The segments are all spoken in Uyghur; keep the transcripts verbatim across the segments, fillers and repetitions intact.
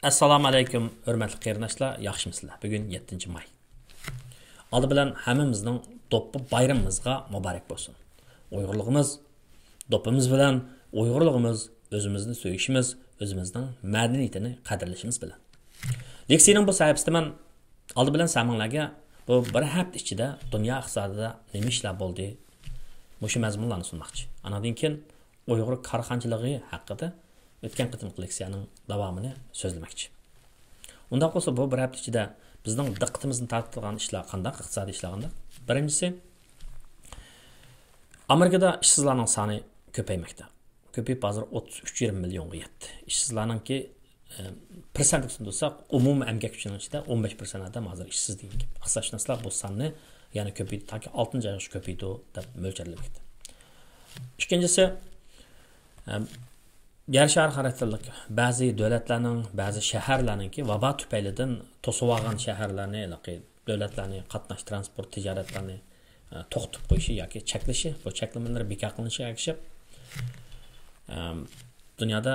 ئەسسالامۇ ئەلەيكۇم، ھۆرمەتلىك قېرىنداشلار، ياخشىمۇسىلەر؟ بۈگۈن يەتتىنچى ماي. ئالدى بىلەن ھەممىمىزنىڭ دوپپا بايرىمىمىزغا مۇبارەك بولسۇن. ئۇيغۇرلۇقىمىز، دوپپىمىز بىلەن ئۇيغۇرلۇقىمىز، ئۆزىمىزنى سۆيۈشىمىز، ئۆزىمىزنىڭ مەدەنىيىتىنى قەدىرلىشىمىز بىلەن. لېكسىيەنىڭ بۇ سەھىپىسىدە مەن ئالدى بىلەن سەمىڭلەرگە بۇ بىر ھەپتە ئىچىدە دۇنيا ئىقتىسادىدا نېمە ئىشلار بولدى؟ مۇشۇ مەزمۇنلارنى سۇنماقچى. ئانىڭدىن كېيىن ئۇيغۇر كارخانىچىلىقى ھەققىدە ئۆتكەن قېتىمقى لېكسىيەنىڭ داۋامىنى سۆزلىمەكچى. ئۇنداق بولسا، بۇ بىر ھەپتە ئىچىدە بىزنىڭ دىققىتىمىزنى تارتىدىغان ئىشلار قانداق، ئىقتىسادىي ئىشلار قانداق؟ بىرىنچىسى، ئامېرىكىدا ئىشسىزلارنىڭ سانى كۆپەيمەكتە. كۆپىيىپ، ھازىر ئوتتۇز ئۈچ يېرىم مىليونغا يەتتى. ئىشسىزلارنىڭكى، ئە، پىرسەنتلىك سۇندۇرساق، ئومۇمىي ئەمگەك كۈچىنىڭ ئىچىدە ئون بەش پىرسەنت ئادەم ھازىر ئىشسىز دېگەن گەپ. ئىقتىسادشۇناسلار بۇ ساننى يەنە كۆپىيىدۇ، تاكى ئالتىنچى ئايغىچە كۆپىيىدۇ دەپ مۆلچەرلىمەكتە. ئىككىنچىسى، ئە، يەر شارى خاراكتېرلىك بەزى دۆلەتلەرنىڭ، بەزى شەھەرلەرنىڭكى ۋابا تۈپەيلىدىن توسۇۋالغان شەھەرلەرنى، ھېلىقى دۆلەتلەرنى، قاتناش، تىرانسپورت، تىجارەتلەرنى، ئە، توختىتىپ قويۇشى ياكى چەكلىشى، بۇ چەكلىمىلەر بىكار قىلىنىشىغا ئەگىشىپ، ئەم، دۇنيادا،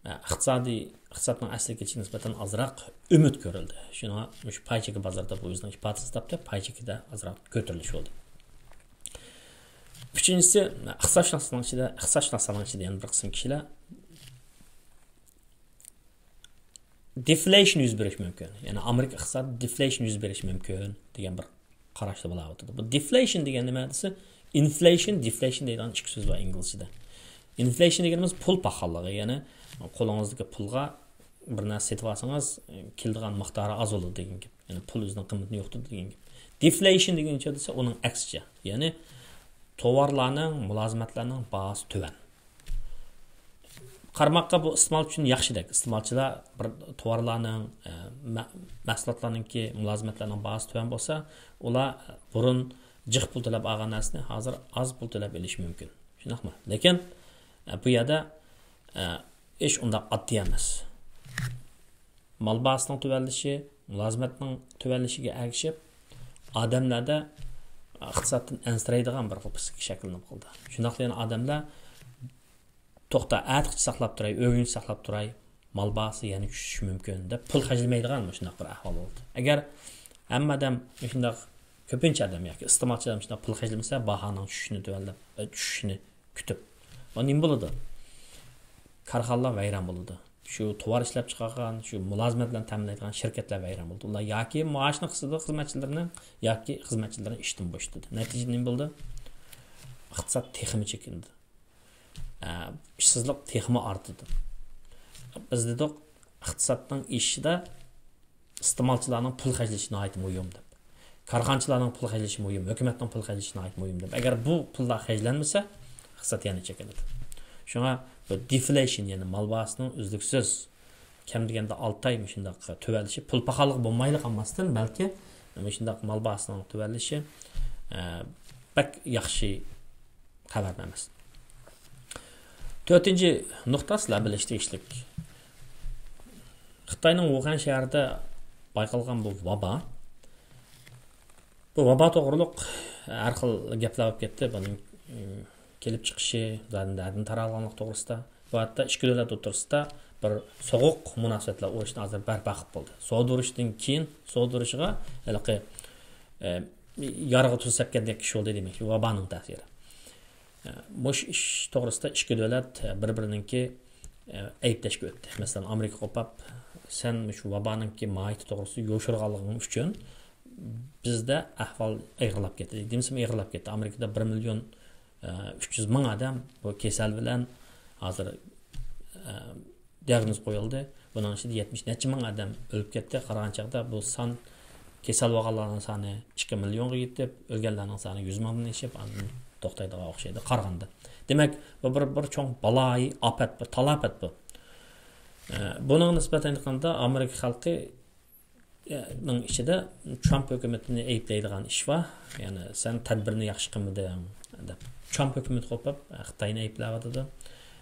ئە، ئىقتىسادىي، ئىقتىسادنىڭ ئەسلىگە كېلىشىگە نىسبەتەن ئازراق ئۈمىد كۆرۈلدى. شۇڭا مۇشۇ پاي چېكى بازىرىدا بۇ ئۆزىنىڭ ئىپادىسىنى تاپتى، پاي چېكىدە ئازراق كۆتۈرۈلۈش بولدى. ئۈچىنچىسى، ئىقتىسادشۇناسلارنىڭ ئىچىدە، ئىقتىسادشۇناسلارنىڭ ئىچىدە يەنە بىر قىسىم كىشىلەر دېفلېيشن يۈز بېرىشى مۇمكىن. يەنى ئامېرىكا ئىقتىسادىدا دېفلېيشن يۈز بېرىشى مۇمكىن دېگەن بىر قاراشتا بولاۋاتىدۇ. بۇ دېفلېيشن دېگەن نېمە دېسە، ئىنفلېيشن، دېفلېيشن دەيدىغان ئىككى سۆز بار ئىنگلىزچىدە. ئىنفلېيشن دېگىنىمىز پۇل پاخاللىقى، يەنى قولىڭىزدىكى پۇلغا بىر نەرسە سېتىپ ئالسىڭىز، كېلىدىغان مىقدارى ئاز بولىدۇ دېگەن گەپ. يەنى پۇل ئۆزىنىڭ قىممىتىنى يوقىتىدۇ دېگەن گەپ. دېفلېيشن دېگىنى نېمە دېسە، ئۇنىڭ ئەكسىچە. يەنى توۋارلارنىڭ، مۇلازىمەتلەرنىڭ باھاسى تۆۋەن. قارىماققا بۇ ئىستېمالچى ئۈچۈن ياخشىدەك. ئىستېمالچىلار بىر توۋارلارنىڭ، ئە، مە-، مەھسۇلاتلارنىڭكى، مۇلازىمەتلەرنىڭ باھاسى تۆۋەن بولسا، ئۇلار بۇرۇن جىق پۇل تۆلەپ ئالغان نەرسىنى ھازىر ئاز پۇل تۆلەپ ئېلىشى مۇمكىن. شۇنداقمۇ؟ لېكىن، ئە، بۇ يەردە، ئە، ئىش ئۇنداق ئاددىي ئەمەس. مال باھاسىنىڭ تۆۋەنلىشى، مۇلازىمەتنىڭ تۆۋەنلىشىگە ئەگىشىپ، ئادەملەردە ئىقتىسادتىن ئەنسىرەيدىغان بىر خىل پىسخىكا شەكىللىنىپ قالدى. شۇنداقلا يەنە ئادەملەر، توختا، ئەتىگىچە ساقلاپ تۇراي، ئۆگۈنچە ساقلاپ تۇراي، مال باھاسى يەنە چۈشۈشى مۇمكىن دەپ پۇل خەجلىمەيدىغان مۇشۇنداق بىر ئەھۋال بولدى. ئەگەر ھەممە ئادەم مۇشۇنداق، كۆپىنچە ئادەم ياكى ئىستېمالچى ئادەم شۇنداق پۇل خەجلىمىسە، باھانىڭ چۈشۈشىنى تۆۋەنلەپ، ئە، چۈشۈشىنى كۈتۈپ، ئۇ نېمە بولىدۇ؟ كارخانىلار ۋەيران بولىدۇ. شۇ توۋار ئىشلەپ چىقارغان، شۇ مۇلازىمەت بىلەن تەمىنلەيدىغان شىركەتلەر ۋەيران بولىدۇ. ئۇلار ياكى مائاشنى قىسىدۇ خىزمەتچىلىرىنىڭ، ياكى خىزمەتچىلىرىنى ئىشتىن بوشىتىدۇ. نەتىجىدە نېمە بولىدۇ؟ ئىقتىساد تېخىمۇ چېكىنىدۇ. ئە، ئىشسىزلىق تېخىمۇ ئارتىدۇ. بىز دېدۇق، ئىقتىسادنىڭ ئېشىشىدا ئىستېمالچىلارنىڭ پۇل خەجلىشى ناھايىتى مۇھىم دەپ. كارخانىچىلارنىڭ پۇل خەجلىشى مۇھىم، ھۆكۈمەتنىڭ پۇل خەجلىشى ناھايىتى مۇھىم دەپ. ئەگەر بۇ پۇللار خەجلەنمىسە، ئىقتىساد يەنە چېكىنىدۇ. شۇڭا بۇ دېفلېيشن، يەنى مال باھاسىنىڭ ئۈزلۈكسىز، كەم دېگەندە ئالتە ئاي مۇشۇنداق تۆۋەنلىشى، پۇل پاخاللىق بولمايلا قالماستىن، بەلكى مۇشۇنداق مال باھاسىنىڭ تۆۋەنلىشى، ئە، بەك ياخشى خەۋەر ئەمەس. تۆتىنچى نۇقتا، سىلەر بىلىشى تېگىشلىك. خىتاينىڭ ۋۇخەن شەھىرىدە بايقالغان بۇ ۋابا. بۇ ۋابا توغرۇلۇق ھەر خىل گەپلەر بولۇپ كەتتى. بۇنىڭ، ئىم، كېلىپ چىقىشى، زادى نەدىن تارالغانلىقى توغرىسىدا. بۇ ھەتتا ئىككى دۆلەت ئوتتۇرىسىدا بىر سوغۇق مۇناسىۋەتلەر ئۇرۇشىنى ھازىر بەرپا قىلىپ بولدى. سودا ئۇرۇشىدىن كېيىن، سودا ئۇرۇشىغا ھېلىقى، ئە، يارغا تۇز سەپكەندەك ئىش بولدى دېمەكچى، ۋابانىڭ تەسىرى. ئە، مۇشۇ ئىش توغرىسىدا ئىككى دۆلەت، ئە، بىر-بىرىنىڭكى، ئە، ئەيىبلەشكە ئۆتتى. مەسىلەن، ئامېرىكا قوپاپ، سەن مۇشۇ ۋابانىڭكى ماھىيىتى توغرىسىدا يوشۇرغانلىقىڭ ئۈچۈن بىزدە ئەھۋال ئېغىرلاپ كەتتى. دېمىسىمۇ ئېغىرلاپ كەتتى. ئامېرىكىدا بىر مىليون، ئە، ئۈچ يۈز مىڭ ئادەم بۇ كېسەل بىلەن ھازىر، ئە، دىئاگنوز قويۇلدى. بۇنىڭ ئىچىدە يەتمىش نەچچە مىڭ ئادەم ئۆلۈپ كەتتى. قارىغان چاغدا بۇ سان، كېسەل بولغانلارنىڭ سانى ئىككى مىليونغا يېتىپ، ئۆلگەنلەرنىڭ سانى يۈز مىڭدىن ئېشىپ، ئاندىن توختايدىغان ئوخشايدۇ قارىغاندا. دېمەك، بۇ بىر، بىر چوڭ بالايىي ئاپەت، بىر تالاپەت بۇ. ئە، بۇنىڭغا نىسبەتەن ئېيتقاندا، ئامېرىكا خەلقى، ئە، نىڭ ئىچىدە ترامپ ھۆكۈمىتىنى ئەيىبلەيدىغان ئىش بار. يەنى، سەن تەدبىرنى ياخشى قىلمىدىڭ، دەپ. ترامپ ھۆكۈمىتى قوپۇپ، ئە، خىتاينى ئەيىبلەۋاتىدۇ.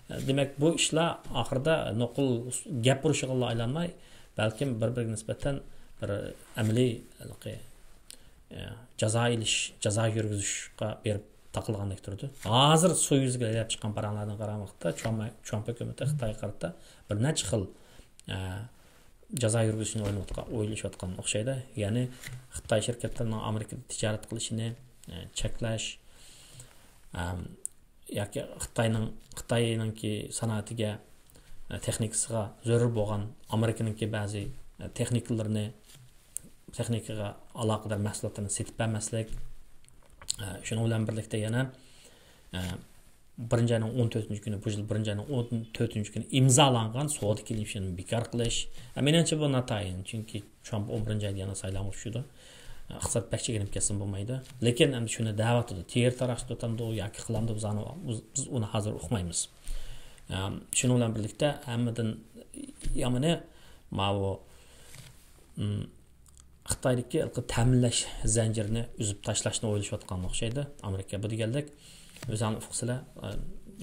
ئە، دېمەك، بۇ ئىشلار ئاخىرىدا نوقۇل گەپ ئۇرۇشىغىلا ئايلانماي، بەلكىم بىر-بىرىگە نىسبەتەن بىر ئەمەلىي، ھېلىقى، ئە، جازا ئېلىش، جازا يۈرگۈزۈشقا بېرىپ تاقالغاندەك تۇرىدۇ. ھازىر سويۇزغا ئېلىپ چىققان پاراڭلاردىن قارىغان ۋاقىتتا، ترامپ، ترامپ ھۆكۈمىتى خىتايغا قارىتا بىر نەچچە خىل، ئە، جازا يۈرگۈزۈشنى ئويلىنىۋاتقان، ئويلىشىۋاتقان ئوخشايدۇ. يەنى خىتاي شىركەتلىرىنىڭ ئامېرىكىدا تىجارەت قىلىشىنى ئە، چەكلەش، ئەم، ياكى خىتاينىڭ، خىتاينىڭكى سانائىتىگە، ئە، تېخنىكىسىغا زۆرۈر بولغان ئامېرىكىنىڭكى بەزى، ئە، تېخنىكىلىرىنى، تېخنىكىغا ئالاقىدار مەھسۇلاتلارنى سېتىپ بەرمەسلىك. ئە، شۇنىڭ بىلەن بىرلىكتە يەنە، ئە، بىرىنچى ئاينىڭ ئون تۆتىنچى كۈنى، بۇ يىل بىرىنچى ئاينىڭ ئون تۆتىنچى كۈنى ئىمزالانغان سودا كېلىشىمىنى بىكار قىلىش. ئە، مېنىڭچە بۇ ناتايىن، چۈنكى ترامپ ئون بىرىنچى ئايدا يەنە سايلامغا چۈشىدۇ. ئىقتىساد بەك چېكىنىپ كەتسىمۇ بولمايدۇ. لېكىن ئەمدى شۇنى دەۋاتىدۇ. تېرە تاراش تۇتامدۇ ياكى قىلامدۇ، بىز ئۇنى، بىز، بىز ئۇنى ھازىر ئۇقمايمىز. ئەم، شۇنىڭ بىلەن بىرلىكتە ھەممىدىن يامىنى ماۋۇ، ئىم، خىتايدىكى ھېلىقى تەمىنلەش زەنجىرىنى ئۈزۈپ تاشلاشنى ئويلىشىۋاتقان ئوخشايدۇ ئامېرىكا. بۇ دېگەنلىك، ئۆزۈڭلار ئۇقىسىلەر، ئە،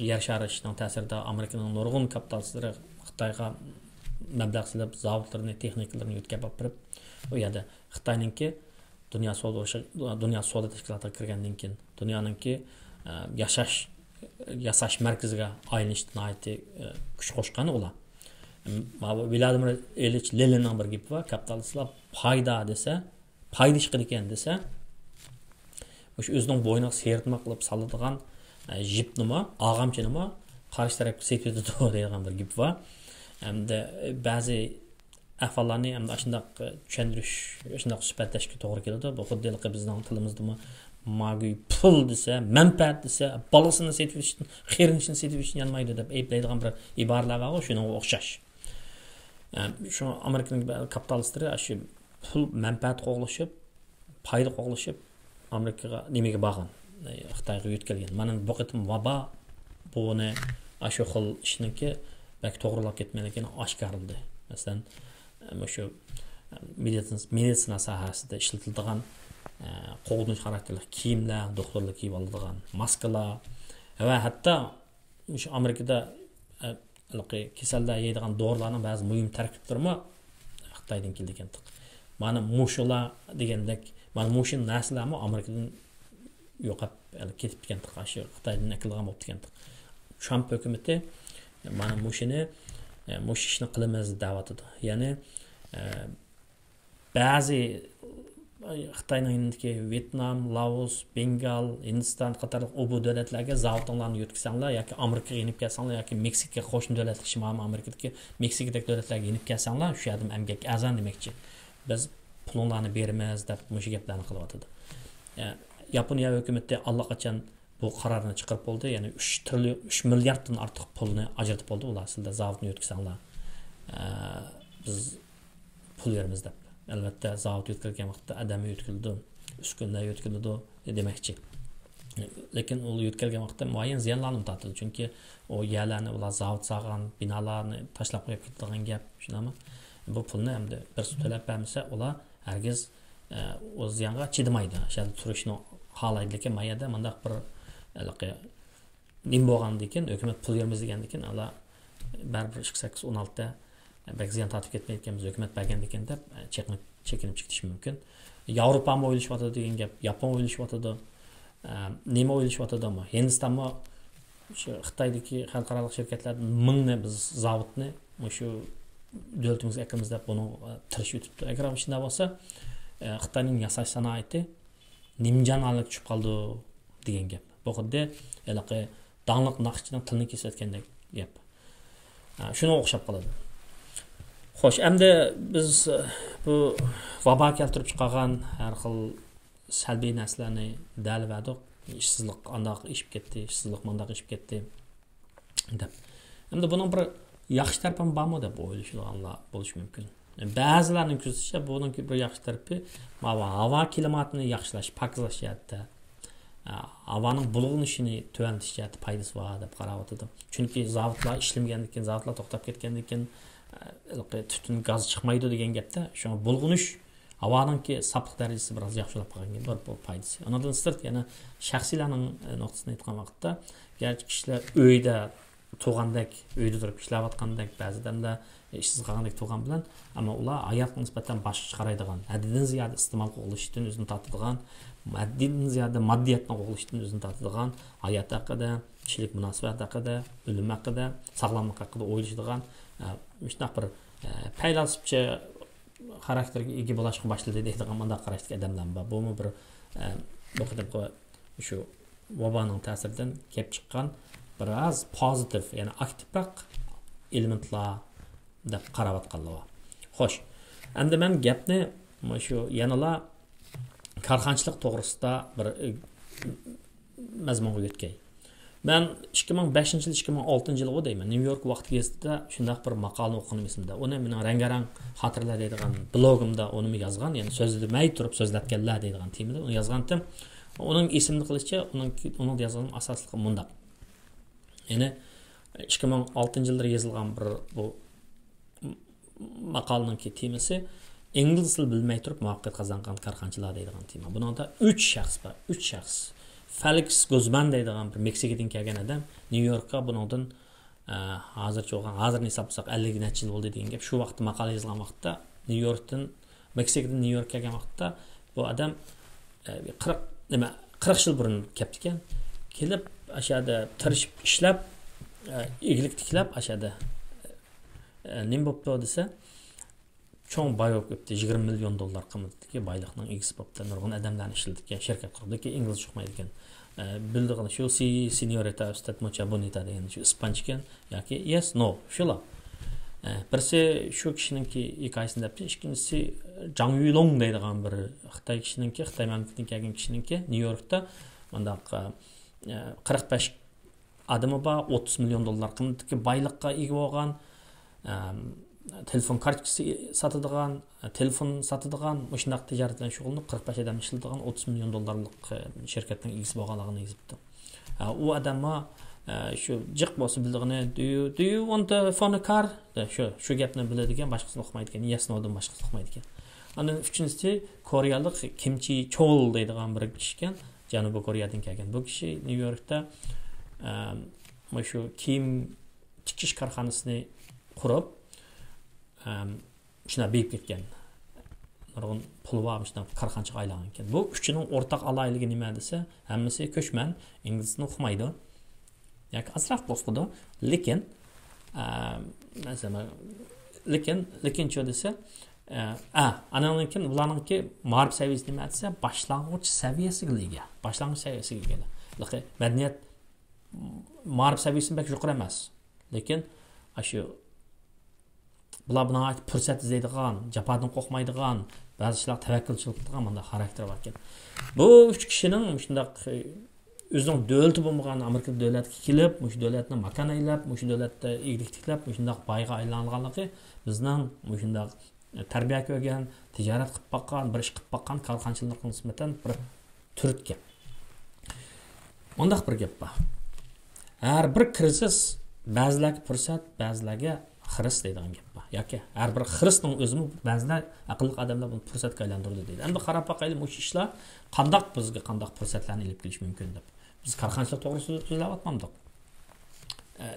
يەر شارى ئىشىنىڭ تەسىرىدە ئامېرىكىنىڭ نۇرغۇن كاپىتالىستلىرى خىتايغا مەبلەغ سېلىپ، زاۋۇتلىرىنى، تېخنىكىلىرىنى يۆتكەپ ئاپىرىپ، ئۇ يەردە خىتاينىڭكى دۇنيا سودا ئۇرۇشى، دۇنيا سودا تەشكىلاتىغا كىرگەندىن كېيىن، دۇنيانىڭكى، ئە، ياشاش، ياساش مەركىزىگە ئايلىنىشتا ناھايىتى، ئە، كۈچ قوشقان ئۇلار. ماۋۇ ۋلادىمىر ئىلىچ لېنىننىڭ بىر گېپى بار، كاپىتالىستلار پايدا دېسە، پايدا چىقىدىكەن دېسە، مۇشۇ ئۆزىنىڭ بوينىغا سىيرتما قىلىپ سالىدىغان، ئە، يىپنىمۇ، ئاغامچىنىمۇ قارشى تەرەپكە سېتىۋېتىدۇ دەيدىغان بىر گېپى بار. ئەمدى بەزى ئەھۋاللارنى ئەمدى ئاشۇنداق چۈشەندۈرۈش، ئاشۇنداق سۈپەتلەشكە توغرا كېلىدۇ. بۇ خۇددى ھېلىقى بىزنىڭ تىلىمىزدىمۇ ماگۈي پۇل دېسە، مەنپەئەت دېسە، بالىسىنى سېتىۋېتىشتىن، قېرىندىشىنى سېتىۋېتىشتىن يانمايدۇ دەپ ئەيىبلەيدىغان بىر ئىبارىلەر بارغۇ، شۇنىڭغا ئوخشاش. ئە، شۇ ئامېرىكىنىڭ كاپىتالىستلىرى شۇ پۇل مەنپەئەت قوغلىشىپ، پايدا قوغلىشىپ، ئامېرىكىغا نېمىگە بارغان؟ ئە، خىتايغا يۆتكەلگەن. مانا بۇ قېتىم ۋابا بۇنى، ئاشۇ خىل ئىشنىڭكى بەك توغرىلاپ كەتمەيدىكىنى ئاشكارىلىدى. مەسىلەن، ئە، مۇشۇ، ئە، مېدىتسىنا، مېدىتسىنا ساھەسىدە ئىشلىتىلىدىغان، ئە، قوغدىنىش خاراكتېرلىك كىيىملەر، دوختۇرلار كىيىپ ئالىدىغان ماسكىلار ۋە ھەتتا مۇشۇ ئامېرىكىدا، ئە، ھېلىقى كېسەللەر يەيدىغان دورىلارنىڭ بەزى مۇھىم تەركىبلىرىمۇ خىتايدىن كېلىدىكەن. مانا مۇشۇلار دېگەندەك، مانا مۇشۇ نەرسىلەرمۇ ئامېرىكىدىن يوقاپ، يەنى كېتىپتىكەن، شۇ خىتايدىن ئەكېلىدىغان بوپتىكەن. ترامپ ھۆكۈمىتى مانا مۇشۇنى، ئە، مۇشۇ ئىشنى قىلىمىز دەۋاتىدۇ. يەنى، ئە، بەزى خىتاينىڭ يېنىدىكى ۋيېتنام، لائوس، بېنگال، ھىندىستان قاتارلىق ئۇ بۇ دۆلەتلەرگە زاۋۇتۇڭلارنى يۆتكىسەڭلار ياكى ئامېرىكىغا يېنىپ كەلسەڭلار ياكى مېكسىكا، قوشنا دۆلەتلىك شىمالىي ئامېرىكىدىكى مېكسىكىدەك دۆلەتلەرگە يېنىپ كەلسەڭلار، شۇ يەردىمۇ ئەمگەك ئەرزان دېمەكچى. بىز پۇلۇڭلارنى بېرىمىز دەپ مۇشۇ گەپلەرنى قىلىۋاتىدۇ. ئە، ياپونىيە ھۆكۈمىتى ئاللىقاچان بۇ قارارنى چىقىرىپ بولدى. يەنى ئۈچ تىرىليون، ئۈچ مىلياردتىن ئارتۇق پۇلنى ئاجرىتىپ بولدى. ئۇلار سىلەر زاۋۇتنى يۆتكىسەڭلار، ئە، بىز پۇل بېرىمىز دەپ. ئەلۋەتتە، زاۋۇت يۆتكەلگەن ۋاقىتتا ئادەم يۆتكىلىدۇ، ئۈسكۈنىلەر يۆتكىلىدۇ دېمەكچى. لېكىن ئۇ يۆتكەلگەن ۋاقىتتا مۇئەييەن زىيانلارنى تارتىدۇ. چۈنكى ئۇ يەرلەرنى ئۇلار زاۋۇت سالغان، بىنالارنى تاشلاپ قويۇپ كېتىدىغان گەپ، شۇنداقمۇ؟ بۇ پۇلنى ئەمدى بىرسى تۆلەپ بەرمىسە، ئۇلار ھەرگىز، ئە، ئۇ زىيانغا چىدىمايدۇ. شۇ يەردە تۇرۇشنى خالايدۇ. لېكىن ما يەردە مۇنداق بىر، ھېلىقى نېمە بولغاندىكىن، ھۆكۈمەت پۇل بېرىمىز دېگەندىكىن، ئالا بەرىبىر ئىككى سەككىز ئون ئالتە بەك زىيان تارتىپ كەتمەيدىكەنمىز، ھۆكۈمەت بەرگەندىكىن دەپ، چېكىنىپ، چېكىنىپ چىقىشى مۇمكىن. ياۋروپامۇ ئويلىشىۋاتىدۇ دېگەن گەپ، ياپون ئويلىشىۋاتىدۇ. ئە، نېمە ئويلىشىۋاتىدۇ ئەمما؟ ھىندىستانمۇ شۇ خىتايدىكى خەلقئارالىق شىركەتلەردىن مىڭنى بىز زاۋۇتنى مۇشۇ دۆلىتىمىزگە ئەكىرىمىز دەپ بۇنى، ئە، تىرىشىۋېتىپتۇ. ئەگەر شۇنداق بولسا، ئە، خىتاينىڭ ياساش سانائىتى نىمجان ھالەتكە چۈشۈپ قالىدۇ دېگەن گەپ. بۇ خۇددى ھېلىقى داڭلىق ناخشىچىنىڭ تىلىنى كېسىۋەتكەندەك گەپ. ھە، شۇنىڭغا ئوخشاپ قالىدۇ. خوش، ئەمدى بىز، ئە، بۇ ۋابا كەلتۈرۈپ چىقارغان ھەر خىل سەلبىي نەرسىلەرنى دەلىۋەردۇق. ئىشسىزلىق ئانداق ئېشىپ كەتتى، ئىشسىزلىق مانداق ئېشىپ كەتتى دەپ. ئەمدى بۇنىڭ بىر ياخشى تەرىپىمۇ بارمۇ دەپ ئويلىشىدىغانلار بولۇشى مۇمكىن. بەزىلەرنىڭ كۆزىتىشىچە، بۇنىڭكى بىر ياخشى تەرىپى، ماۋۇ ھاۋا كىلىماتىنى ياخشىلاش، پاكىزلاش جەھەتتە، ئە، ھاۋانىڭ بۇلغىنىشىنى تۆۋەنلىتىش جەھەتتە پايدىسى بار دەپ قاراۋاتىدۇ. چۈنكى زاۋۇتلار ئىشلىمىگەندىن كېيىن، زاۋۇتلار توختاپ كەتكەندىن كېيىن، ئە، ھېلىقى تۈتۈن، گاز چىقمايدۇ دېگەن گەپتە. شۇڭا بۇلغىنىش، ھاۋانىڭكى ساپلىق دەرىجىسى بىراز ياخشىلاپ قالغان كېيىن بار بۇ پايدىسى. ئۇنىڭدىن سىرت يەنە شەخسىيلەرنىڭ، ئە، نۇقتىسىدىن ئېيتقان ۋاقىتتا، گەرچە كىشىلەر ئۆيدە تۇرغاندەك، ئۆيدە تۇرۇپ ئىشلەۋاتقاندەك، بەزى ئادەملەر ئىشسىز قالغاندەك تۇرغان بىلەن، ئەمما ئۇلار ھاياتقا نىسبەتەن باشقىچە قارايدىغان، ھەددىدىن زىيادە ئىستېمال قوغلىشىشتىن ئۆزىنى تارتىدىغان، ھەددىدىن زىيادە ماددىياتنى قوغلىشىشتىن ئۆزىنى تارتىدىغان، ھايات ھەققىدە، كىشىلىك مۇناسىۋەت ھەققىدە، ئۆلۈم ھەققىدە، ساغلاملىق ھەققىدە ئويلىشىدىغان، ئە، مۇشۇنداق بىر، ئە، پەيلاسوپچە خاراكتېرگە ئىگە بولاشقا باشلىدى دەيدىغان مۇنداق قاراشتىكى ئادەملەرمۇ بار. بۇمۇ بىر، ئە، بۇ قېتىمقى شۇ ۋابانىڭ تەسىرىدىن كېلىپ چىققان بىراز پوزىتىپ، يەنى ئاكتىپراق ئېلېمېنتلار دەپ قاراۋاتقانلار بار. خوش، ئەمدى مەن گەپنى مۇشۇ يەنىلا كارخانىچىلىق توغرىسىدا بىر، ئى، مەزمۇنغا يۆتكەي. مەن ئىككى مىڭ بەشىنچى يىل، ئىككى مىڭ ئالتىنچى يىلغۇ دەيمەن، نيۇ يورك ۋاقىت گېزىتىدە شۇنداق بىر ماقالىنى ئوقۇغىنىم ئېسىمدە. ئۇنى مېنىڭ رەڭگارەڭ خاتىرىلەر دەيدىغان بىلوگۇمدا ئۇنىمۇ يازغان، يەنى سۆزلىمەي تۇرۇپ سۆزلەپ كەللەر دەيدىغان تېمىدا ئۇنى يازغانتىم. ئۇنىڭ ئېسىمدە قېلىشىچە، ئۇنىڭ، ئۇنىڭدا يازغىنىم ئاساسلىقى مۇنداق. يەنى ئىككى مىڭ ئالتىنچى يىللىرى يېزىلغان بىر بۇ ماقالىنىڭكى تېمىسى «ئىنگلىز تىلى بىلمەي تۇرۇپ مۇۋەپپەقىيەت قازانغان كارخانىچىلار» دەيدىغان تېما. بۇنىڭدا ئۈچ شەخس بار، ئۈچ شەخس. فېلىكس گۇزمان دەيدىغان بىر مېكسىكىدىن كەلگەن ئادەم نيۇ يوركقا بۇنىڭدىن، ئە، ھازىرچە بولغان، ھازىرنى ھېسابلىساق ئەللىك نەچچە يىل بولدى دېگەن گەپ. شۇ ۋاقىتتا ماقالە يېزىلغان ۋاقىتتا نيۇ يوركتىن، مېكسىكىدىن نيۇ يوركقا كەلگەن ۋاقىتتا بۇ ئادەم، ئە، قىرىق، نېمە، قىرىق يىل بۇرۇن كەپتىكەن. كېلىپ، ئاشۇ يەردە تىرىشىپ ئىشلەپ، ئە، ئىگىلىك تىكلەپ، ئاشۇ يەردە، ئە، نېمە بوپتۇ دېسە، چوڭ باي بولۇپ كەپتۇ. يىگىرمە مىليون دوللار قىممىتىدىكى بايلىقنىڭ ئىگىسى بوپتۇ. نۇرغۇن ئادەملەرنى ئىشلىتىدىكەن، شىركەت قۇرىدۇ. لېكىن ئىنگلىزچە ئۇقمايدىكەن. ئە، بىلىدىغىنى شۇ «سى سېنيورىتا ئۇستاد موچا بونىتا» دېگەن شۇ ئىسپانچىكەن ياكى «يېس، نو» شۇلا. ئە، بىرسى شۇ كىشىنىڭكى ھېكايىسىنى دەپتۇ، ئىككىنچىسى جاڭ يۈلۇڭ دەيدىغان بىر خىتاي كىشىنىڭكى، خىتاي مەملىكىتىدىن كەلگەن كىشىنىڭكى نيۇ يوركتا مۇنداق، ئە، قىرىق بەش ئادىمى بار، ئوتتۇز مىليون دوللار قىممىتىدىكى بايلىققا ئىگە بولغان، ئەم، تېلېفون كارتوچكىسى ساتىدىغان، تېلېفون ساتىدىغان، مۇشۇنداق تىجارەت بىلەن شۇغۇللىنىپ، قىرىق بەش ئادەم ئىشلىتىدىغان ئوتتۇز مىليون دوللارلىق، ئە، شىركەتنىڭ ئىگىسى بولغانلىقىنى يېزىپتۇ. ئە، ئۇ ئادەممۇ، ئە، شۇ جىق بولسا بىلىدىغىنى، «Do you, do you want a phone, a car؟» دە، شۇ، شۇ گەپنى بىلىدىكەن، باشقىسىنى ئۇقمايدىكەن. «Yes, no»دىن باشقىسىنى ئۇقمايدىكەن. ئاندىن ئۈچىنچىسى كورېيالىق كىم چى چول دەيدىغان بىر كىشىكەن. جەنۇبىي كورېيەدىن كەلگەن بۇ كىشى نيۇ يوركتا، ئەم، مۇشۇ كىيىم تىكىش كارخانىسىنى قۇرۇپ، ئەم، شۇنداق بېيىپ كەتكەن. نۇرغۇن پۇلى بار، شۇنداق كارخانىچىغا ئايلانغان ئىكەن. بۇ ئۈچىنىڭ ئورتاق ئالاھىدىلىكى نېمە دېسە، ھەممىسى كۆچمەن، ئىنگلىز تىلىنى ئۇقمايدۇ. ياكى ئازراق ئۇقىدۇ. لېكىن، ئەم، مەسىلەن، لېكىن، لېكىنچۇ دېسە، ئە، ئە، ئانىڭدىن كېيىن بۇلارنىڭكى مائارىپ سەۋىيەسى نېمە دېسە، باشلانغۇچ سەۋىيەسىگە ئىگە. باشلانغۇچ سەۋىيەسىگە ئىگە. لېكىن مەدەنىيەت، مائارىپ سەۋىيەسى بەك يۇقىرى ئەمەس. لېكىن ئاشۇ بۇلار ناھايىتى پۇرسەت ئىزدەيدىغان، جاپادىن قورقمايدىغان، بەزى ئىشلارغا تەۋەككۈلچىلىك قىلىدىغان مۇنداق خاراكتېرى باركەن. بۇ ئۈچ كىشىنىڭ مۇشۇنداق ئۆزىنىڭ دۆلىتى بولمىغان ئامېرىكا دۆلەتكە كېلىپ، مۇشۇ دۆلەتنى ماكان ئەيلەپ، مۇشۇ دۆلەتتە ئىگىلىك تىكلەپ، مۇشۇنداق بايغا ئايلانغانلىقى بىزنىڭ مۇشۇنداق تەربىيە كۆرگەن، تىجارەت قىلىپ باققان، بىر ئىش قىلىپ باققان كارخانىچىلارغا نىسبەتەن بىر تۈرتكە. مۇنداق بىر گەپ بار. ھەر بىر كىرىزىس بەزىلەرگە پۇرسەت، بەزىلەرگە خىرىس دەيدىغان گەپ بار. ياكى ھەر بىر خىرىسنىڭ ئۆزىمۇ بەزىلەر ئەقىللىق ئادەملەر بۇنى پۇرسەتكە ئايلاندۇرىدۇ دەيدۇ. ئەمدى قاراپ باقايلى، مۇشۇ ئىشلار قانداق بىزگە قانداق پۇرسەتلەرنى ئېلىپ كېلىشى مۇمكىن دەپ. بىز كارخانىچىلىق توغرىسىدا سۆزلەۋاتمامدۇق. ئە،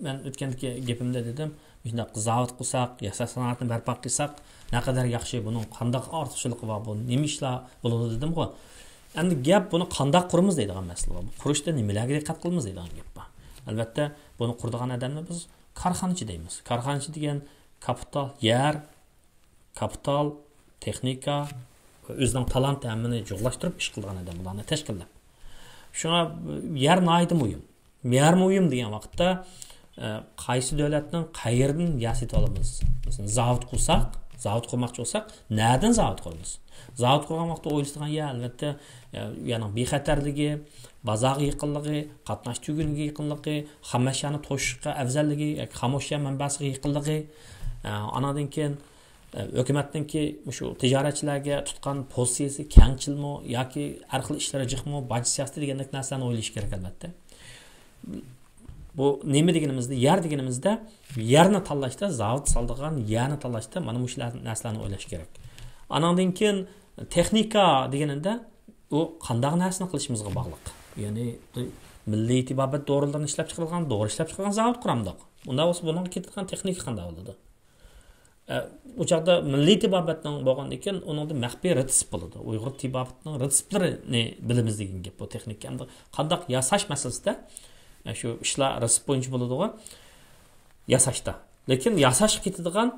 مەن ئۆتكەندىكى گېپىمدە دېدىم، مۇشۇنداق زاۋۇت قۇرساق، ياساش سانائىتىنى بەرپا قىلساق، نەقەدەر ياخشى، بۇنىڭ قانداق ئارتۇقچىلىقى بار، بۇ نېمە ئىشلار بولىدۇ دېدىمغۇ. ئەمدى گەپ بۇنى قانداق قۇرىمىز دەيدىغان مەسىلە بار. بۇ قۇرۇشتا نېمىلەرگە دىققەت قىلىمىز دەيدىغان گەپ بار. ئەلۋەتتە، بۇنى قۇرىدىغان ئادەمنى بىز كارخانىچى دەيمىز. كارخانىچى دېگەن كاپىتال، يەر، كاپىتال، تېخنىكا ۋە ئۆزىنىڭ تالانتى ھەممىنى جۇغلاشتۇرۇپ ئىش قىلىدىغان ئادەم بۇلارنى تەشكىللەپ. شۇڭا يەر ناھايىتى مۇھىم. يەر مۇھىم دېگەن ۋاقىتتا، ئە، قايسى دۆلەتنىڭ قەيەردىن يەر سېتىۋالىمىز؟ مەسىلەن، زاۋۇت قۇرساق، زاۋۇت قۇرماقچى بولساق، نەدىن زاۋۇت قۇرىمىز؟ زاۋۇت قۇرغان ۋاقىتتا ئويلىسىدىغان يەر، ئەلۋەتتە، ئە، يەرنىڭ بىخەتەرلىكى، بازارغا يېقىنلىقى، قاتناش تۈگۈنىگە يېقىنلىقى، خام ئەشيانى توشۇشقا ئەۋزەللىكى ياكى خام ئەشيا مەنبەسىگە يېقىنلىقى، ئە، ئانىڭدىن كېيىن، ئە، ھۆكۈمەتنىڭكى مۇشۇ تىجارەتچىلەرگە تۇتقان پوزىتسىيىسى كەڭچىلمۇ ياكى ھەر خىل ئىشلىرى جىقمۇ، باج سىياسىتى دېگەندەك نەرسىلەرنى ئويلىشى كېرەك، ئەلۋەتتە. بۇ نېمە دېگىنىمىزدە، يەر دېگىنىمىزدە، يەرنى تاللاشتا، زاۋۇت سالىدىغان يەرنى تاللاشتا مانا مۇشۇ نەرسىلەرنى ئويلاش كېرەك. ئانىڭدىن كېيىن تېخنىكا دېگىنىمدە، ئۇ قانداق نەرسىنى قىلىشىمىزغا باغلىق. يەنى، مىللىي تېبابەت دورىلىرىنى ئىشلەپچىقىرىدىغان، دورا ئىشلەپچىقىرىدىغان زاۋۇت قۇرامدۇق. ئۇنداق بولسا، بۇنىڭغا كېتىدىغان تېخنىكا قانداق بولىدۇ؟ ئە، ئۇ چاغدا مىللىي تېبابەتنىڭ بولغاندىن كېيىن، ئۇنىڭدا مەخپىي رېتسېپ بولىدۇ. ئۇيغۇر تېبابىتىنىڭ رېتسېپلىرىنى بىلىمىز دېگەن گەپ بۇ تېخنىكا. ئەمدى قانداق ياساش مەسىلىسىدە، ئە، شۇ ئىشلار رېتسېپ بويىچە بولىدىغۇ، ياساشتا. لېكىن ياساشقا كېتىدىغان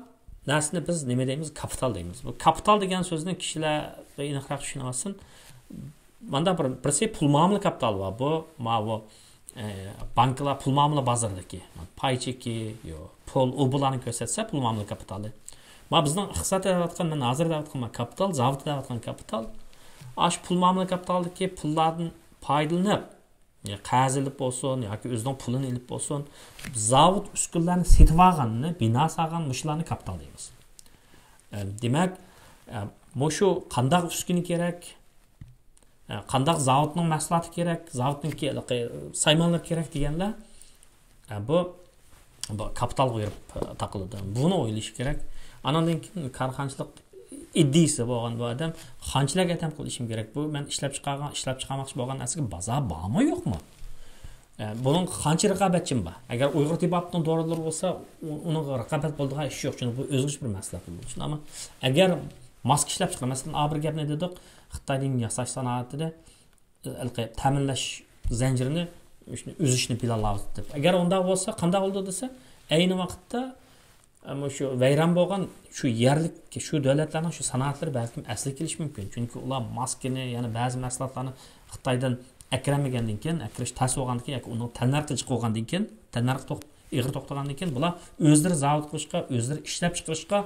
نەرسىنى بىز نېمە دەيمىز؟ كاپىتال دەيمىز. بۇ كاپىتال دېگەن سۆزنى كىشىلەر ئېنىقراق چۈشىنىۋالسۇن. ماندا بىر، بىرسى پۇل مۇئامىلە كاپىتالى بار. بۇ، ماۋۇ، ئە، بانكىلار پۇل مۇئامىلە بازىرىدىكى پاي چېكى، يو، پۇل، ئۇ بۇلارنى كۆرسەتسە پۇل مۇئامىلە كاپىتالى. ما بىزنىڭ ئىقتىساد دەۋاتقان، مەن ھازىر دەۋاتقان ما كاپىتال، زاۋۇت دەۋاتقان كاپىتال. ئاشۇ پۇل مۇئامىلە كاپىتالىدىكى پۇللاردىن پايدىلىنىپ، يا قەرز ئېلىپ بولسۇن ياكى ئۆزىنىڭ پۇلىنى ئېلىپ بولسۇن، زاۋۇت ئۈسكۈنىلەرنى سېتىۋالغاننى، بىنا سالغان مۇشۇلارنى كاپىتال دەيمىز. ئە، دېمەك، ئە، مۇشۇ قانداق ئۈسكۈنە كېرەك، ئە، قانداق زاۋۇتنىڭ مەھسۇلاتى كېرەك، زاۋۇتنىڭكى ھېلىقى سايمانلىرى كېرەك دېگەنلەر، ئە، بۇ، بۇ كاپىتالغا بېرىپ، ئە، تاقىلىدۇ. بۇنى ئويلىشى كېرەك. ئاناندىن كېيىن كارخانىچىلىق ئىدىيىسى بولغان بۇ ئادەم قانچىلىك ئادەم قىلىشىم كېرەك؟ بۇ مەن ئىشلەپ چىقارغان، ئىشلەپ چىقارماقچى بولغان نەرسىگە بازار بارمۇ يوقمۇ؟ ئە، بۇنىڭ قانچە رىقابەتچىم بار؟ ئەگەر ئۇيغۇر تېبابىتىنىڭ دورىلىرى بولسا، ئۇ-، ئۇنىڭغا رىقابەت بولىدىغان ئىش يوق، چۈنكى بۇ ئۆزگىچە بىر مەھسۇلات بولىدۇ. شۇنداقمۇ؟ ئەگەر ماسكا ئىشلەپ چىقىرىمىز، مەسىلەن، ئا، بىر گەپنى دېدۇق، خىتاينىڭ ياساش سانائىتىدە، ھېلىقى تەمىنلەش زەنجىرىنى، شۇنى ئۈزۈشنى پىلانلاۋاتىدۇ دەپ. ئەگەر ئۇنداق بولسا، قانداق بولىدۇ دېسە، ئەينى ۋاقىتتا ئەمما شۇ ۋەيران بولغان شۇ يەرلىك، شۇ دۆلەتلەرنىڭ شۇ سانائەتلىرى بەلكىم ئەسلىگە كېلىشى مۇمكىن. چۈنكى ئۇلار ماسكىنى، يەنە بەزى مەھسۇلاتلارنى خىتايدىن ئەكىرەلمىگەندىن كېيىن، ئەكىرىش تەس بولغاندىن كېيىن ياكى ئۇنىڭ تەننەرخى جىق بولغاندىن كېيىن، تەننەرخى توق-، ئېغىر توختىغاندىن كېيىن، بۇلار ئۆزلىرى زاۋۇت قىلىشقا، ئۆزلىرى ئىشلەپ چىقىرىشقا،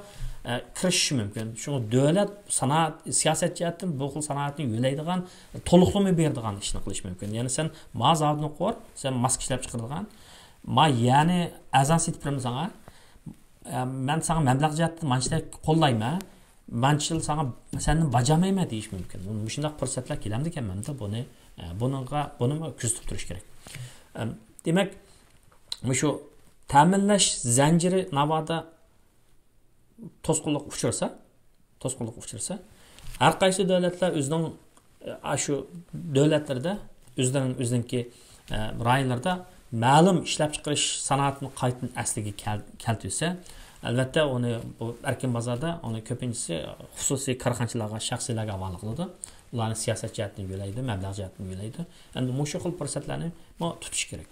ئە، كىرىشىشى مۇمكىن. شۇڭا دۆلەت سانائەت، سىياسەت جەھەتتىن بۇ خىل سانائەتنى يۆلەيدىغان، تولۇقلىما بېرىدىغان ئىشنى قىلىشى مۇمكىن. يەنى سەن ما زاۋۇتنى قۇر، سەن ماسكا ئىشلەپ چىقىرىدىغان، ما يەنى ئەرزان سېتىپ بېرىمەن ساڭا، ئە، مەن ساڭا مەبلەغ جەھەتتىن مانچىدەك قوللايمەن، مانچە يىل ساڭا، سەندىن باجامايمەن دېيىشى مۇمكىن. مۇشۇنداق پۇرسەتلەر كېلەمدىكەنمەندە بۇنى، ئە، بۇنىڭغا، بۇنىمۇ كۆزىتىپ تۇرۇش كېرەك. ئەم، دېمەك، مۇشۇ تەمىنلەش زەنجىرى ناۋادا توسقۇنلۇققا ئۇچرىسا، توسقۇنلۇققا ئۇچرىسا، ھەر قايسى دۆلەتلەر ئۆزىنىڭ، ئە، ئاشۇ دۆلەتلىرىدە، ئۆزلىرىنىڭ، ئۆزىنىڭكى، ئە، رايونلىرىدا مەلۇم ئىشلەپچىقىرىش سانائىتىنى قايتىدىن ئەسلىگە كەل-، كەلتۈرسە، ئەلۋەتتە، ئۇنى بۇ ئەركىن بازاردا ئۇنى كۆپىنچىسى خۇسۇسىي كارخانىچىلارغا، شەخسىيلەرگە ھاۋالە قىلىدۇ. ئۇلارنى سىياسەت جەھەتتىن يۆلەيدۇ، مەبلەغ جەھەتتىن يۆلەيدۇ. ئەمدى مۇشۇ خىل پۇرسەتلەرنى مۇ-، تۇتۇش كېرەك.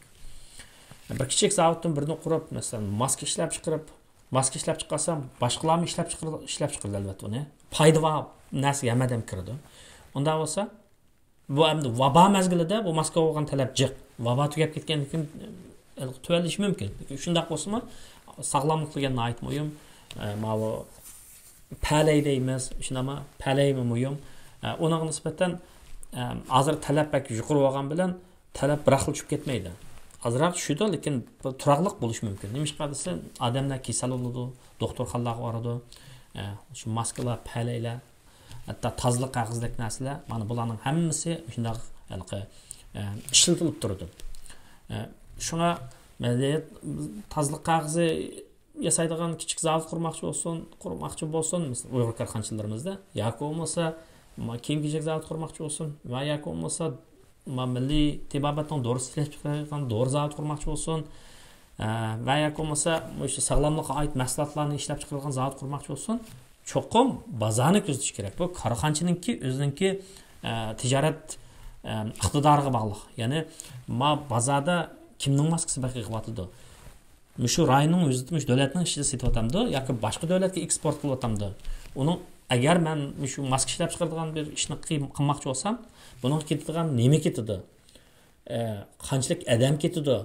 بىر كىچىك زاۋۇتتىن بىرنى قۇرۇپ، مەسىلەن، ماسكا ئىشلەپ چىقىرىپ، ماسكا ئىشلەپ چىقارسام، باشقىلارمۇ ئىشلەپ چىقىرىدۇ، ئىشلەپ چىقىرىدۇ، ئەلۋەتتە، ئۇنى. پايدا بار نەرسىگە ھەممە ئادەم كىرىدۇ. ئۇنداق بولسا، بۇ ئەمدى ۋابا مەزگىلىدە بۇ ماسكىغا بولغان تەلەپ جىق. ۋابا تۈگەپ كەتكەندىن كېيىن، ئە، تۆۋەنلىشى مۇمكىن. شۇنداق بولسىمۇ، ساغلاملىق دېگەن ناھايىتى مۇھىم. ئە، ماۋۇ پەلەي دەيمىز، شۇنداقمۇ؟ پەلەيمۇ مۇھىم. ئە، ئۇنىڭغا نىسبەتەن، ئە، ھازىر تەلەپ بەك يۇقىرى بولغان بىلەن، تەلەپ بىراقلا چۈشۈپ كەتمەيدۇ. ئازراق چۈشىدۇ، لېكىن بىر تۇراقلىق بولۇشى مۇمكىن. نېمىشقا دېسە، ئادەملەر كېسەل بولىدۇ، دوختۇرخانىلارغا بارىدۇ. ئە، شۇ ماسكىلار، پەلەيلەر، ھەتتا تازىلىق قەغىزىدەك نەرسىلەر، مانا بۇلارنىڭ ھەممىسى شۇنداق ھېلىقى، ئە، ئىشلىتىلىپ تۇرىدۇ. ئە، شۇڭا مەدەنىيەت، تازىلىق قەغىزى ياسايدىغان كىچىك زاۋۇت قۇرماقچى بولسۇن، قۇرماقچى بولسۇن، مىسال، ئۇيغۇر كارخانىچىلىرىمىزدا، ياكى بولمىسا، ما-، كىيىم-كېچەك زاۋۇت قۇرماقچى بولسۇن ۋە ياكى بولمىسا، ما-، مىللىي تېبابەتنىڭ دورىسى ئىشلەپ چىقىرىدىغان دورا زاۋۇت قۇرماقچى بولسۇن، ئە، ۋە ياكى بولمىسا، مۇشۇ ساغلاملىققا ئائىت مەھسۇلاتلارنى ئىشلەپ چىقىرىدىغان زاۋۇت قۇرماقچى بولسۇن، چوقۇم بازارنى كۆزىتىش كېرەك. بۇ كارخانىچىنىڭكى ئۆزىنىڭكى، ئە، تىجارەت، ئە، ئىقتىدارىغا باغلىق. يەنى، ما بازاردا كىمنىڭ ماسكىسى بەك ئېغىۋاتىدۇ؟ مۇشۇ رايوننىڭ ئۆزىدە، مۇشۇ دۆلەتنىڭ ئىچىدە سېتىۋاتامدۇ ياكى باشقا دۆلەتكە ئېكسپورت قىلىۋاتامدۇ؟ ئۇنىڭ، ئەگەر مەن مۇشۇ ماسكا ئىشلەپ چىقىرىدىغان بىر ئىشنى قىل-، قىلماقچى بولسام، بۇنىڭغا كېتىدىغان نېمە كېتىدۇ؟ ئە، قانچىلىك ئادەم كېتىدۇ؟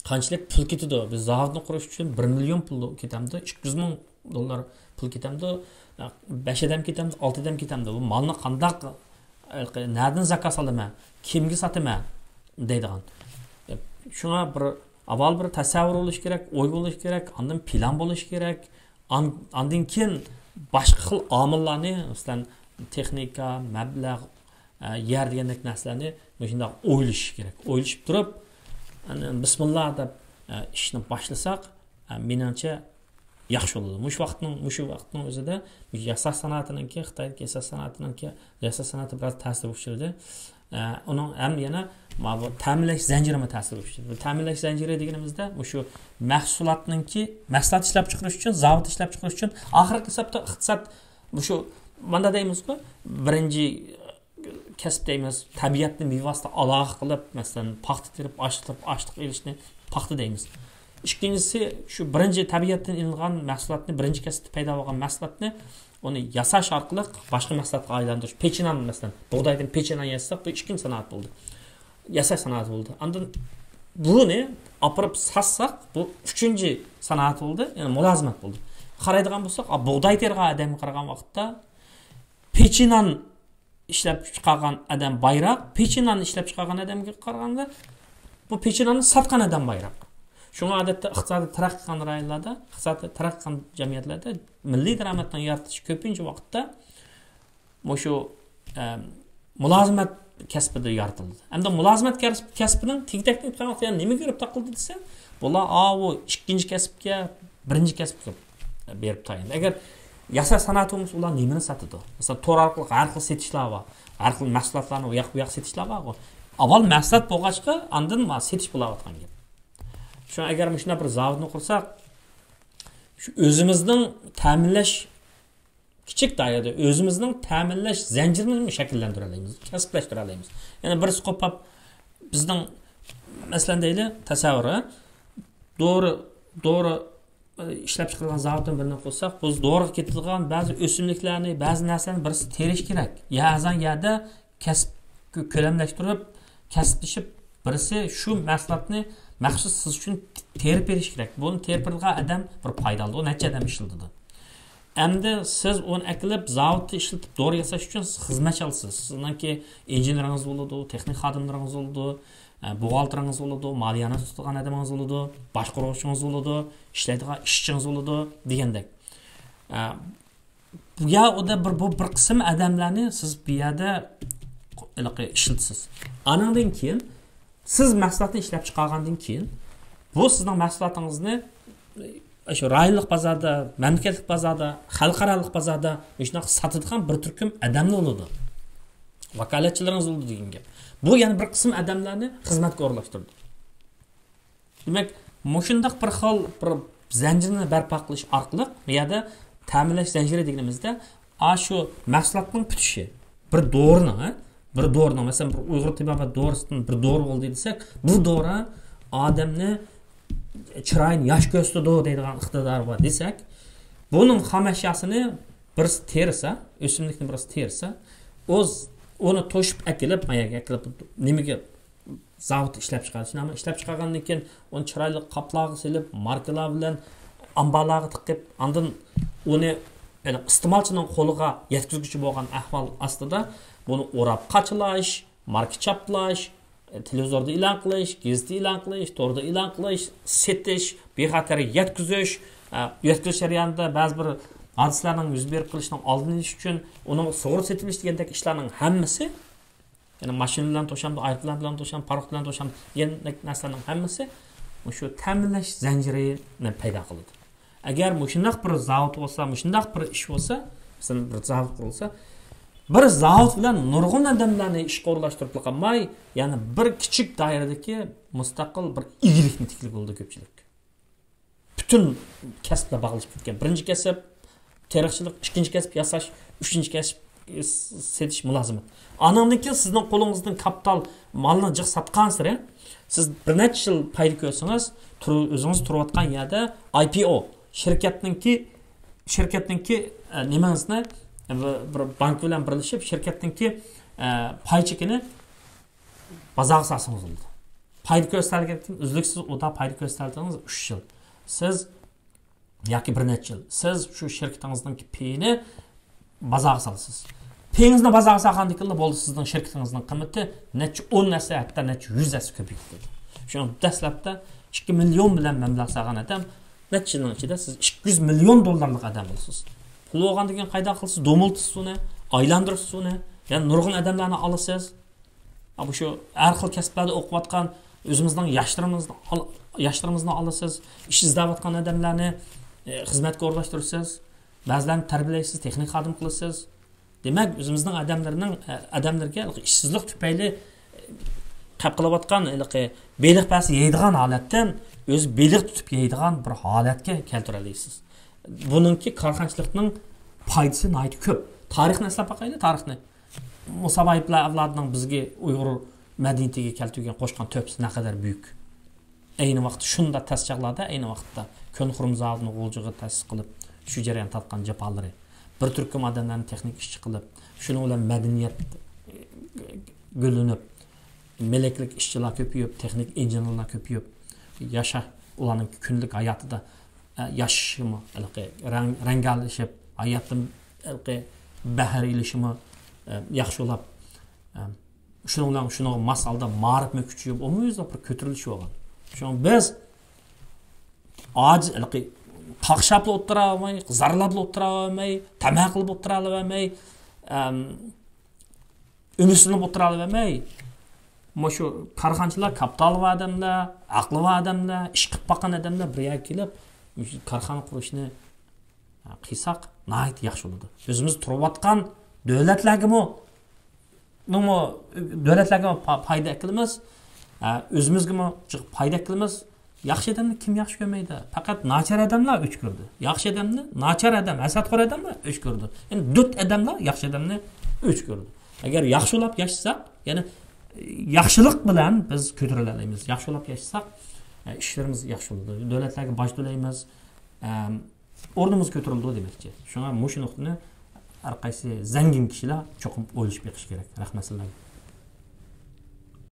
قانچىلىك پۇل كېتىدۇ؟ بىز زاۋۇتنى قۇرۇش ئۈچۈن بىر مىليون پۇل كېتەمدۇ؟ ئىككى يۈز مىڭ دوللار پۇل كېتەمدۇ؟ بەش ئادەم كېتەمدۇ؟ ئالتە ئادەم كېتەمدۇ؟ بۇ مالنى قانداق، نەدىن زاكاز ئالىمەن؟ كىمگە ساتىمەن؟ دەيدىغان. شۇڭا بىر، ئاۋۋال بىر تەسەۋۋۇر بولۇشى كېرەك، ئوي بولۇشى كېرەك، ئاندىن پىلان بولۇشى كېرەك. ئان-، ئاندىن كېيىن باشقا خىل ئامىللارنى، مەسىلەن، تېخنىكا، مەبلەغ، ئە، يەر دېگەندەك نەرسىلەرنى مۇشۇنداق ئويلىشىش كېرەك. ئويلىشىپ تۇرۇپ، ئەنە، بىسمىللا دەپ، ئە، ئىشنى باشلىساق، ئە، مېنىڭچە ياخشى بولىدۇ. مۇشۇ ۋاقىتنىڭ، مۇشۇ ۋاقىتنىڭ ئۆزىدە ياساش سانائىتىنىڭكى، خىتايدىكى ياساش سانائىتىنىڭكى، ياساش سانائىتى بىراز تەسىرگە ئۇچرىدى. ئە، ئۇنىڭ ھەم يەنە ماۋۇ تەمىنلەش زەنجىرىمۇ تەسىرگە ئۇچرىدى. بۇ تەمىنلەش زەنجىرى دېگىنىمىزدە مۇشۇ مەھسۇلاتنىڭكى، مەھسۇلات ئىشلەپچىقىرىش ئۈچۈن، زاۋۇت ئىشلەپچىقىرىش ئۈچۈن، ئاخىرقى ھېسابتا ئىقتىساد مۇشۇ، ماندا دەيمىزغۇ، بىرىنچى كەسىپ دەيمىز، تەبىئەتنى بىۋاسىتە ئالاقە قىلىپ، مەسىلەن، پاختا تېرىپ، ئاشلىق، ئاشلىق ئېلىشنى پاختا دەيمىز. ئىككىنچىسى، شۇ بىرىنچى تەبىئەتتىن ئېلىنغان مەھسۇلاتنى، بىرىنچى كەسىپتە پەيدا بولغان مەھسۇلاتنى ئۇنى ياساش ئارقىلىق باشقا مەھسۇلاتقا ئايلاندۇرۇش. پېچىنان، مەسىلەن، بۇغدايدىن پېچىنان ياسىساق، بۇ ئىككىنچى سانائەت بولدى. ياساش سانائەت بولدى. ئاندىن بۇنى ئاپىرىپ ساتساق، بۇ ئۈچىنچى سانائەت بولدى، يەنى مۇلازىمەت بولدى. قارايدىغان بولساق، ئا، بۇغداي تېرىغان ئادەمگە قارىغان ۋاقىتتا، پېچىنان ئىشلەپ چىقارغان ئادەم بايراق، پېچىنان ئىشلەپ چىقارغان ئادەمگە قارىغاندا، بۇ پېچىناننى ساتقان ئادەم بايراق. شۇڭا ئادەتتە ئىقتىسادىي تەرەققىي قىلغان رايونلاردا، ئىقتىسادىي تەرەققىي قىلغان جەمئىيەتلەردە مىللىي دارامەتنىڭ يارىتىلىشى كۆپىنچە ۋاقىتتا مۇشۇ، ئەم، مۇلازىمەت كەسپىدە يارىتىلدى. ئەمدى مۇلازىمەت كەس-، كەسپىنىڭ تېگى-تەكتىنى ئېيتقان ۋاقىتتا، يەنە نېمىگە كۆرۈپ تاقىلدى دېسە، بۇلار ئاۋۇ ئىككىنچى كەسىپكە، بىرىنچى كەسىپكە بېرىپ تايىندى. ئەگەر ياساش سانائەت بولمىسا، ئۇلار نېمىنى ساتىدۇ؟ مەسىلەن، تور ئارقىلىق ھەر خىل سېتىشلار بار. ھەر خىل مەھسۇلاتلارنى ئۇ ياق، بۇ ياق سېتىشلار بارغۇ. ئاۋۋال مەھسۇلات بولغاچقا، ئاندىن ما-، سېتىش بولاۋاتقان گەپ. شۇڭا ئەگەر مۇشۇنداق بىر زاۋۇتنى قۇرساق، شۇ ئۆزىمىزنىڭ تەمىنلەش، كىچىك دائىرىدە ئۆزىمىزنىڭ تەمىنلەش زەنجىرىمىزنى شەكىللەندۈرەلەيمىز، كەسىپلەشتۈرەلەيمىز. يەنە بىرسى قوپاپ، بىزنىڭ، مەسىلەن دەيلى، تەسەۋۋۇر، دورا، دورا، ئە، ئىشلەپچىقىرىدىغان زاۋۇتتىن بىرنى قۇرساق، بىز دورىغا كېتىدىغان بەزى ئۆسۈملۈكلەرنى، بەزى نەرسىلەرنى بىرسى تېرىش كېرەك. يا ئەزان يەردە كەسىپ كۆ-، كۆلەملەشتۈرۈپ، كەسىپلىشىپ، بىرسى شۇ مەھسۇلاتنى مەخسۇس سىز ئۈچۈن تېرىپ بېرىش كېرەك. بۇنى تېرىپ بېرىدىغان ئادەم بىر پايدا ئالىدۇ، نەچچە ئادەم ئىشلىتىدۇ. ئەمدى سىز ئۇنى ئەكېلىپ، زاۋۇتتا ئىشلىتىپ، دورا ياساش ئۈچۈن خىزمەتچى ئالىسىز. سىزنىڭكى ئىنژېنېرىڭىز بولىدۇ، تېخنىك خادىملىرىڭىز بولىدۇ، ئە، بوغالتىرىڭىز بولىدۇ، مالىيەنى تۇتىدىغان ئادىمىڭىز بولىدۇ، باشقۇرغۇچىڭىز بولىدۇ، ئىشلەيدىغان ئىشچىڭىز بولىدۇ دېگەندەك. ئە، بۇ يەردە بىر، بۇ بىر قىسىم ئادەملەرنى سىز بۇ يەردە ھېلىقى ئىشلىتىسىز. ئانىڭدىن كېيىن سىز مەھسۇلاتنى ئىشلەپ چىقارغاندىن كېيىن، بۇ سىزنىڭ مەھسۇلاتىڭىزنى شۇ رايونلۇق بازاردا، مەملىكەتلىك بازاردا، خەلقئارالىق بازاردا مۇشۇنداق ساتىدىغان بىر تۈركۈم ئادەملەر بولىدۇ. ۋاكالەتچىلىرىڭىز بولىدۇ دېگەن گەپ. بۇ يەنە بىر قىسىم ئادەملەرنى خىزمەتكە ئورۇنلاشتۇرىدۇ. دېمەك، مۇشۇنداق بىر خىل بىر زەنجىرنى بەرپا قىلىش ئارقىلىق، بۇ يەردە تەمىنلەش زەنجىرى دېگىنىمىزدە، ئاشۇ مەھسۇلاتنىڭ پۈتۈشى، بىر دورىنىڭ، ھە؟ بىر دورىنىڭ، مەسىلەن، بىر ئۇيغۇر تېبابەت دورىسىدىن بىر دورا بولدى دېسەك، بۇ دورا ئادەمنى چىرايىنى ياش كۆرسىتىدۇ دەيدىغان ئىقتىدارى بار دېسەك، بۇنىڭ خام ئەشياسىنى بىرسى تېرىسا، ئۆسۈملۈكنى بىرسى تېرىسا، ئۇز-، ئۇنى توشۇپ ئەكېلىپ، ما يەرگە ئەكېلىپ، نېمىگە، زاۋۇتتا ئىشلەپ چىقارىدۇ. شۇنداقمۇ؟ ئىشلەپ چىقارغاندىن كېيىن ئۇنى چىرايلىق قاپلارغا سېلىپ، ماركىلار بىلەن ئامبارلارغا تىقىپ، ئاندىن ئۇنى، يەنى ئىستېمالچىنىڭ قولىغا يەتكۈزگۈچى بولغان ئەھۋال ئاستىدا بۇنى ئوراپ قاچىلاش، ماركا چاپلاش، تېلېۋىزوردا ئېلان قىلىش، گېزىتتە ئېلان قىلىش، توردا ئېلان قىلىش، سېتىش، بىخەتەر يەتكۈزۈش، ئە، يەتكۈزۈش جەريانىدا بەزى بىر ھادىسىلەرنىڭ يۈز بېرىپ قېلىشىنىڭ ئالدىنى ئېلىش ئۈچۈن ئۇنىڭغا سۇغۇرتا سېتىۋېلىش دېگەندەك ئىشلارنىڭ ھەممىسى، يەنى ماشىنا بىلەن توشامدۇ، ئايروپىلان بىلەن توشامدۇ، پاروخ بىلەن توشامدۇ دېگەندەك نەرسىلەرنىڭ ھەممىسى مۇشۇ تەمىنلەش زەنجىرىنى پەيدا قىلىدۇ. ئەگەر مۇشۇنداق بىر زاۋۇت بولسا، مۇشۇنداق بىر ئىش بولسا، مەسىلەن، بىر زاۋۇت قۇرۇلسا، بىر زاۋۇت بىلەن نۇرغۇن ئادەملەرنى ئىشقا ئورۇنلاشتۇرۇپلا قالماي، يەنە بىر كىچىك دائىرىدىكى مۇستەقىل بىر ئىگىلىكنى تىكلىگىلى بولىدۇ كۆپچىلىك. پۈتۈن كەسىپلەر باغلىشىپ كەتكەن. بىرىنچى كەسىپ تېرىقچىلىق، ئىككىنچى كەسىپ ياساش، ئۈچىنچى كەسىپ، ئى، سېتىش، مۇلازىمەت. ئانىڭدىن كېيىن سىزنىڭ قولىڭىزدىن كاپىتال مالنى جىق ساتقانسېرى، سىز بىر نەچچە يىل پايدا كۆرسىڭىز، تۇر-، ئۆزىڭىز تۇرۇۋاتقان يەردە ئاي پى ئو، شىركەتنىڭكى، شىركەتنىڭكى، ئە، نېمىڭىزنى، بىر، بىر بانك بىلەن بىرلىشىپ، شىركەتنىڭكى، ئە، پاي چېكىنى بازارغا سالسىڭىز بولىدۇ. پايدا كۆرسەتكەندىن كېيىن ئۈزلۈكسىز ئۇدا پايدا كۆرسەتتىڭىز ئۈچ يىل. سىز ياكى بىر نەچچە يىل. سىز شۇ شىركىتىڭىزنىڭ پېيىنى بازارغا سالىسىز. پېيىڭىزنى بازارغا سالغاندىن كېيىنلا بولدى، سىزنىڭ شىركىتىڭىزنىڭ قىممىتى نەچچە ئون ھەسسە، ھەتتا نەچچە يۈز ھەسسە كۆپىيىپ كېتىدۇ. شۇڭا دەسلەپتە ئىككى مىليون بىلەن مەبلەغ سالغان ئادەم نەچچە يىلنىڭ ئىچىدە سىز ئىككى يۈز مىليون دوللارلىق ئادەم بولىسىز. پۇل بولغاندىن كېيىن قايداق قىلىسىز؟ دومىلىتىسىز ئۇنى، ئايلاندۇرىسىز ئۇنى. يەنى نۇرغۇن ئادەملەرنى ئالىسىز. مۇشۇ ھەر خىل كەسىپلەردە ئوقۇۋاتقان ئۆزىمىزنىڭ ياشلىرىمىزنى ئال-، ياشلىرىمىزنى ئالىسىز، ئىش ئىزدەۋاتقان ئادەملەرنى، ئە، خىزمەتكە ئورۇنلاشتۇرىسىز، بەزىلەرنى تەربىيەلەيسىز، تېخنىك خادىم قىلىسىز. دېمەك، ئۆزىمىزنىڭ ئادەملىرىنىڭ، ئە، ئادەملىرىگە ئىشسىزلىق تۈپەيلى، ئە، قەپ قىلىۋاتقان ھېلىقى بېلىق پەسى يەيدىغان ھالەتتىن ئۆزى بېلىق تۇتۇپ يەيدىغان بىر ھالەتكە كەلتۈرەلەيسىز. بۇنىڭكى كارخانىچىلىقنىڭ پايدىسى ناھايىتى كۆپ. تارىخنى ئەسلەپ باقايلى، تارىخنى. مۇسابايىپلار ئەۋلادىنىڭ بىزگە ئۇيغۇر مەدەنىيىتىگە كەلتۈرگەن قوشقان تۆھپىسى نەقەدەر بۈيۈك. ئەينى ۋاقىتتا شۇنداق تەس چاغلاردا، ئەينى ۋاقىتتا كۆن خۇرۇمزادىنى غۇلجىغا تەسىس قىلىپ، شۇ جەريان تارتقان جاپالىرى، بىر تۈركۈم ئادەملەرنى تېخنىك ئىشچى قىلىپ، شۇنىڭ بىلەن مەدەنىيەت گۈللىنىپ، مەلەكىلىك ئىشچىلار كۆپىيىپ، تېخنىك ئىنژېنېرلار كۆپىيىپ، ياشا ئۇلارنىڭ كۈندىلىك ھاياتىدا، ئە، ياشىشىمۇ، ھېلىقى رەڭ-، رەڭگارلىشىپ، ھاياتتىن ھېلىقى بەھر ئېلىشىمۇ، ئە، ياخشىلاپ، ئە، شۇنىڭ بىلەن شۇنىڭغا ماس ھالدا مائارىپمۇ كۈچىيىپ، ئومۇميۈزلۈك بىر كۆتۈرۈلۈش بولغان. شۇڭا بىز ئاجىز، ھېلىقى قاقشاپلا ئولتۇراۋەرمەي، زارلاپلا ئولتۇراۋەرمەي، تەمە قىلىپ ئولتۇراۋەرمەي، ئەم، ئۈمىدسىزلىنىپ ئولتۇراۋەرمەي، مۇشۇ كارخانىچىلار، كاپىتالى بار ئادەملەر، ئەقلى بار ئادەملەر، ئىش قىلىپ باققان ئادەملەر بىر يەرگە كېلىپ، مۇشۇ كارخانا قۇرۇشنى قىلساق ناھايىتى ياخشى بولىدۇ. ئۆزىمىز تۇرۇۋاتقان دۆلەتلەرگىمۇ، نىڭمۇ، دۆلەتلەرگىمۇ پا-، پايدا ئەكىلىمىز، ئە، ئۆزىمىزگىمۇ جىق پايدا ئەكىلىمىز. ياخشى ئادەمنى كىم ياخشى كۆرمەيدۇ؟ پەقەت ناچار ئادەملا ئۆچ كۆرىدۇ. ياخشى ئادەمنى، ناچار ئادەم، ھەسەتخور ئادەملا ئۆچ كۆرىدۇ. يەنى دۆت ئادەملا ياخشى ئادەمنى ئۆچ كۆرىدۇ. ئەگەر ياخشىلاپ ياشىساق، يەنى ياخشىلىق بىلەن بىز كۆتۈرۈلەلەيمىز. ياخشىلاپ ياشىساق، ئە، ئىشلىرىمىز ياخشى بولىدۇ. دۆلەتلەرگە باج تۆلەيمىز. ئەم، ئورنىمىز كۆتۈرۈلىدۇ دېمەكچى. شۇڭا مۇشۇ نۇقتىنى ھەر قايسى زەڭگىن كىشىلەر چوقۇم ئويلىشىپ بېقىشى كېرەك. رەھمەت سىلەرگە.